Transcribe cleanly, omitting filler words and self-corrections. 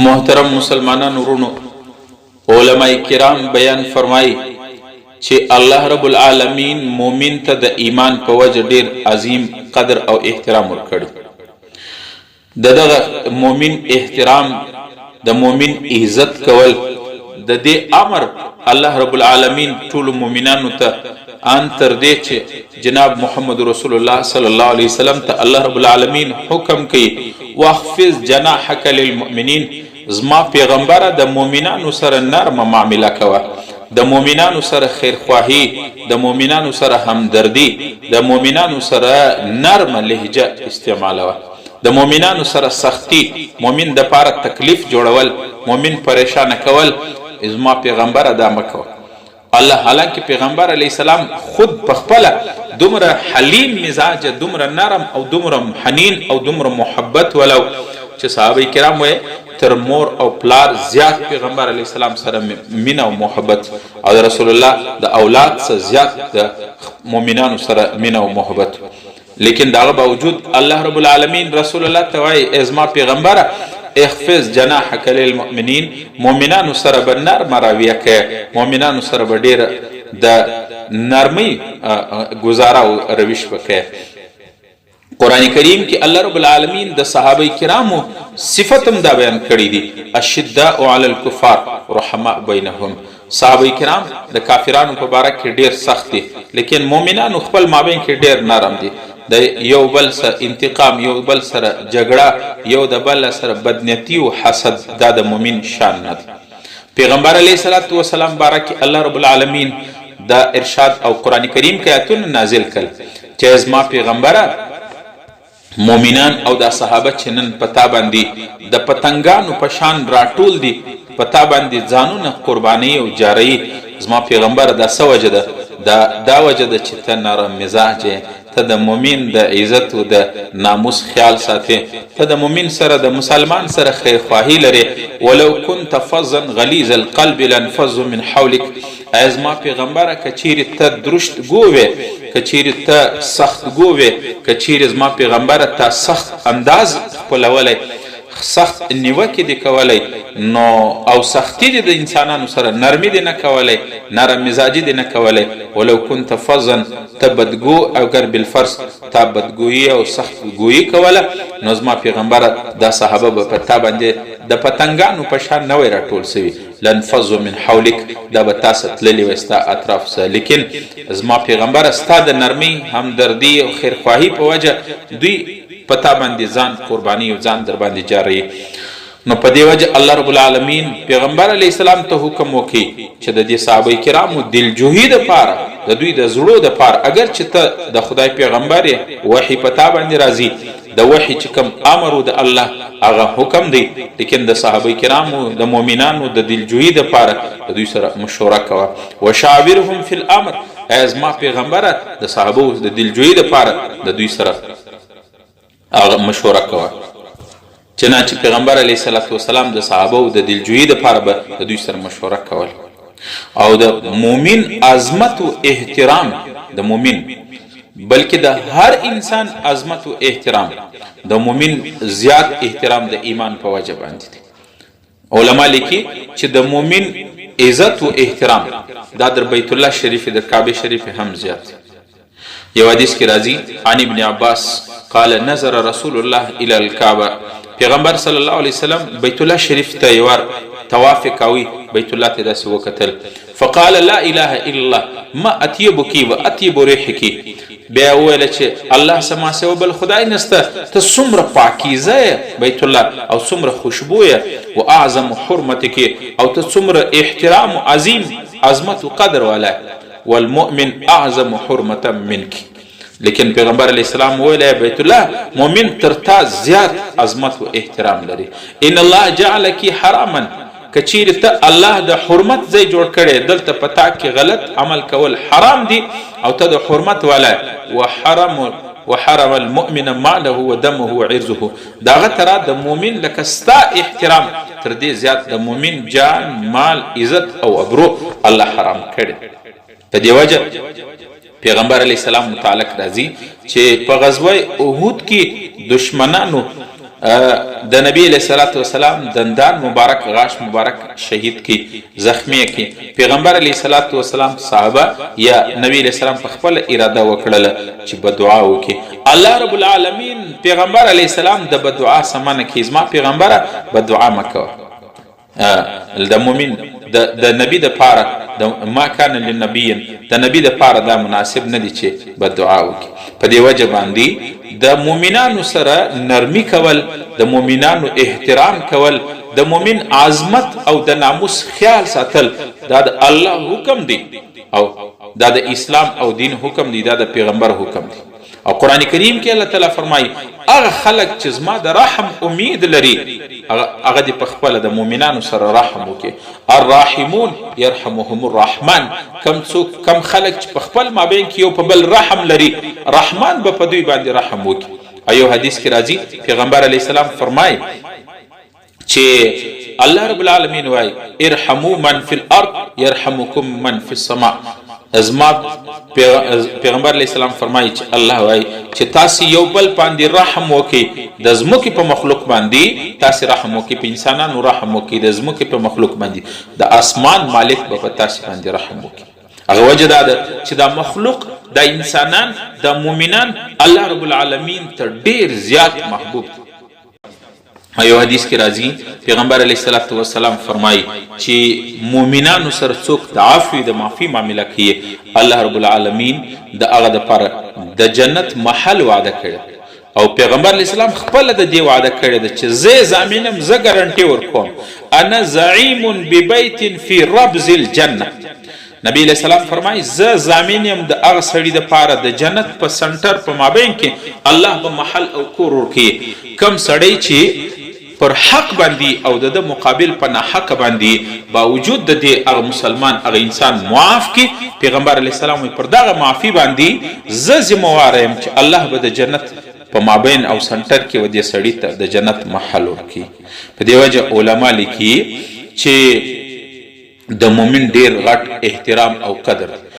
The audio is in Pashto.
محترم مسلمانانو ورونو، علماء کرام بیان فرمایي چې الله رب العالمین مؤمن ته د ایمان په وجه ډیر عظیم قدر او احترام ورکړي. د دغه مؤمن احترام، د مؤمن عزت کول، د دې امر الله رب العالمین ټولو مؤمنانو ته، ان تر دې چې جناب محمد رسول الله صلی الله علیه وسلم ته الله رب العالمین حکم کوي، واخفض جناحک للمؤمنین، زما پیغمبره د مؤمنانو سره نرمه معامله کوه، د مؤمنانو سره خیرخواهي، د مؤمنانو سره همدردي، د مؤمنانو سره نرمه لهجه استعمالوه. د مؤمنانو سره سختي، مؤمن د پاره تکلیف جوړول، مؤمن پریشانه کول، زما پیغمبره دا مه کوه. الله، حالانکه پیغمبر علیه السلام خود په خپله دومره حلیم مزاج، دومره نرم او دومره حنین او دومره محبت ولو چې صحابه کرام وایي تر مور او پلار زیات پیغمبر علیه السلام سره مینه او محبت، او د رسول الله د اولاد څخه زیات د مؤمنانو سره مینه او محبت. لیکن د هغه باوجود الله رب العالمین رسول الله ته وایي، ای زما پیغمبره، اخفض جناحک للمؤمنین، مؤمنانو سره به نرمه رویه کوې، مؤمنانو سره به ډېره د نرمۍ ګزاره او روش به کوې. قرآن کریم کې الله رب العالمین د صحابه کرامو صفت هم دا بیان کړی دي، اشداء علی الکفار رحماء بینهم. صحابه کرام د کافرانو په باره کې ډیر سخت دي، لیکن مؤمنانو خپل مابین کې ډیر نرم دي. د یو بل سره انتقام، یو بل سره جګړه، یو د بل سره بدنیتی او حسد، دا د مؤمن شان نه دی. پیغمبر علیه الصلاة والسلام باره کې الله رب العالمین دا ارشاد او قرآن کریم کې آیتونه نازل کړل چې زما پیغمبره، مؤمنان او دا صحابه چې نن په تا باندې د پتنګانو په شان راټول دي، په تا باندې ځانونه قربانوي او جاروي، زما پیغمبره دا څه وجه ده؟ دا دا وجه ده چې ته نرم مزاج یې، ته د مؤمن د عزت او د ناموس خیال ساتې، ته د مؤمن سره، د مسلمان سره خیرخواهي لرې. ولو کنت فظا غلیظ القلب لانفضوا من حولک. ای زما پیغمبره، که چیرې ته درشت ګو وې، که چیرې ته سخت ګو وې، که چیرې زما پیغمبره تا سخت انداز خپلولی، سخت نیوکې دې کولی نو او سختي دې د انسانانو سره، نرمي دې نه کولی، نرم مزاجي دې نه کولی، ولو کنت فظا، ته بدګو، اګر بالفرض تا بدګویي او سخت ګویي کوله، نو زما پیغمبره دا صحابه به په تا باندې د پتنګانو په شان نه وای راټول سوي، لانفضوا من حولک، دا به تا څخه تللي وای، ستا اطراف څخه، لیکن زما پیغمبره ستا د نرمۍ، همدردي او خیرخواهي په وجه دوی په تا باندې ځان قرباني او ځان درباندې جاروي. نو په دې وجه الله رب العالمین پیغمبر علیه السلام ته حکم وکړي چې د دې صحابه کرامو دلجوهي د پاره، د دوی د زړو د پاره، اګر چې ته د خدای پیغمبر یې، وحی په تا باندې راځي، د وحی چې کوم امر و د الله هغه حکم دی، لیکن د صحابه کرامو د مؤمنانو د دلجویی د پاره د دوی سره مشوره کوه، وشاورهم فی الامر. ای زما پیغمبره، د صحابه د دلجویی د پاره د دوی سره هغه مشوره کوه. چنانچه پیغمبر علیه الصلاة والسلام د صحابه د دلجویی د پاره به د دوی سره مشوره کول. او د مؤمن عظمت او احترام، د مؤمن بلکې د هر انسان عظمت او احترام، د مؤمن زیات احترام د ایمان په وجه باندې دی. علما لیکي چې د مؤمن عزت او احترام دا در بیت الله شریف، در کعبه شریف هم زیات دی. یو حدیث کې راځي، عن ابن عباس قال نظر رسول الله الى الكعبه، پیغمبر صلی الله علیه وسلم بیت الله شریف ته یوار طواف کاوی، بیت الله ته داسې وکتل، فقال لا اله الا الله ما اطيبك واطيب ريحك. بیا وویل چې الله سما سوا بل خدای نسته، ته څومره پاکیزه بیت الله او څومره خوشبویه، و اعظم حرمتک، او ته څومره احترام عظیم عظمت و قدر والا، والمؤمن اعظم حرمة منک. لیکن پیغمبر علیه السلام وویل، ای بیت الله، مؤمن تر تا زیات عظمت و احترام لري. ان الله جعلک حراما، که چیرې ته الله د حرمت ځای جوړ کړی، دلته په تا کې غلط عمل کول حرام دي او ته د حرمت والا، وحرم وحرم المؤمن ماله ودمه وعرضه، داغه ترا د مؤمن لکه ستا احترام تر دې زیات د مؤمن جان، مال، عزت او ابرو الله حرام کړی. په دې وجه پیغمبر علیه السلام متعلق راځي چې په غزوه احد کې دشمنانو د نبی علیه الصلاة والسلام دندان مبارک، غاښ مبارک شهید کی، زخمی کی. پیغمبر علیه الصلاة والسلام صحابه یا نبی علیه السلام په خپل اراده وکړله چې بدعا وکړي. الله رب العالمین پیغمبر علیه السلام د بدعا سمنه کی، زما پیغمبره، بدعا مکوه. د مؤمن د نبی د پاره د ما کان للنبی، د نبی د پاره دا مناسب نه دی چې بدعا وکړي. په دې وجه باندې د مؤمنانو سره نرمي کول، د مؤمنانو احترام کول، د مؤمن عظمت او د ناموس خیال ساتل، دا د الله حکم دی او دا د اسلام او دین حکم دی، دا د پیغمبر حکم دی. او قران کریم کې الله تعالی فرمایي، هغه خلک چې زما د رحم امید لري، هغه د خپل د مؤمنانو سره رحم وکړي. الراحمون يرحمهم الرحمن. کم څوک، کم خلک چې په خپل مابین کې یو په بل رحم لري، رحمان به په دوی باندې رحم وکړي. او یو حدیث کې راځي، پیغمبر علی السلام فرمایي چې الله رب العالمین وای، ارحموا من فی الارض يرحمكم من فی السماء. ازما پیغمبر علیه السلام فرمایي چې الله وای چې تاسو یو بل باندې رحم وکړئ، د ځمکې په مخلوق باندې تاسو رحم وکړئ، په انسانانو رحم وکړئ، د ځمکې په مخلوق باندې، د اسمان مالک به په تاسو باندې رحم وکړي. هغه وجه دا ده چې دا مخلوق، دا انسانان، دا مؤمنان الله رب العالمین ته ډیر زیات محبوب دي. یو حدیث کې راځي، پیغمبر علیه الصلاة والسلام فرمایي چې مؤمنانو سره څوک د عفوې، د معافي معامله کوي، الله رب العالمین د هغه دپاره د جنت محل وعده کړې. او پیغمبر علیه السلام خپله د دې وعده کړې ده چې زه ضامن یم، زه ګارنټي ورکوم، انا زعیم ببیت فی ربز الجنه. نبی علیہ السلام فرمایي، زه ضامن یم د هغه سړي دپاره د جنت په سنټر، په مابین کې الله به محل او کور ورکوي، کم سړی چې پر حق باندې او د ده مقابل په ناحق باندې، باوجود د دې هغه مسلمان، هغه انسان معاف کی. پیغمبر علیه السلام پر دغه معافي باندې زه ذمه یم چې الله به د جنت په مابین او سنټر کې و دې سړي ته د جنت محل ورکړي. په دې وجه علما لیکي چې د مؤمن ډیر غټ احترام او قدر.